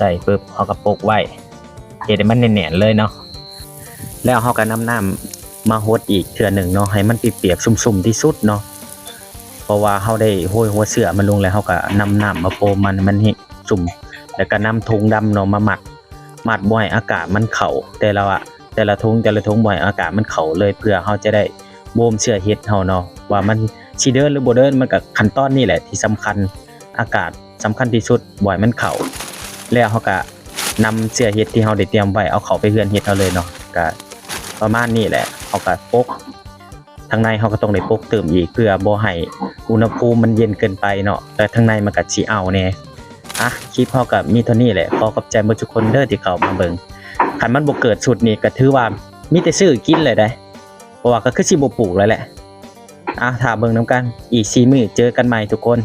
ໃສ່ປຶບ ເຮົາກໍປົກໄວ້ ເຮັດໃຫ້ມັນແໜ້ນໆເລີຍເນາະ. ແລ້ວເຮົາກໍນຳນ້ຳມາຫົດອີກເທື່ອໜຶ່ງເນາະ ໃຫ້ມັນປຽກໆຊຸ່ມໆທີ່ສຸດເນາະ. ເພາະວ່າເຮົາໄດ້ໂຮຍຫົວເຊື້ອມັນລົງແລ້ວ ເຮົາກໍນຳນ້ຳມາໂປມມັນໃຫ້ມັນຊຸ່ມ ແລ້ວກໍນຳຖົງດຳເນາະມາມັດ ມັດບໍ່ໃຫ້ອາກາດມັນເຂົ້າ ແຕ່ລະ ແຕ່ລະຖົງ ແຕ່ລະຖົງ ບໍ່ໃຫ້ອາກາດມັນເຂົ້າເລີຍ ເພື່ອເຮົາຈະໄດ້ໂຮມເຊື້ອເຫັດເຮົາເນາະ ວ່າມັນຊິເດີນຫຼືບໍ່ເດີນ. ມັນກໍຂັ້ນຕອນນີ້ແຫຼະທີ່ສຳຄັນ ອາກາດສຳຄັນທີ່ສຸດ ບໍ່ໃຫ້ມັນເຂົ້າ. ແລ້ວເຮົາກໍນຳເຊື້ອເຫັດທີ່ເຮົາໄດ້ຕຽມໄວ້ ເອົາເຂົ້າໄປເຮືອນເຫັດເຮົາເລີຍເນາະ. ກໍປະມານນີ້ແຫຼະ ເຮົາກໍປົກ ທາງໃນເຮົາກໍຕ້ອງໄດ້ປົກຕື່ມອີກ ເພື່ອບໍ່ໃຫ້ອຸນຫະພູມມັນເຢັນເກີນໄປເນາະ ແຕ່ທາງໃນມັນກໍຊິເອົາແດ່. ອ່ະ ຄລິບເຮົາກໍມີເທົ່ານີ້ແຫຼະ ຂໍຂອບໃຈເບິດທຸກຄົນເດີທີ່ເຂົ້າມາເບິ່ງ. ຄັນມັນບໍ່ເກີດຊຸດນີ້ກໍຖືວ່າມີແຕ່ຊື້ກິນເລີຍເດ້ ເພາະວ່າກໍຄືຊິບໍ່ປູກແລ້ວແຫຼະ. ອ່ະ ຖ້າເບິ່ງນຳກັນ ອີກສີ່ມື້ເຈີກັນໃໝ່ທຸກຄົນ.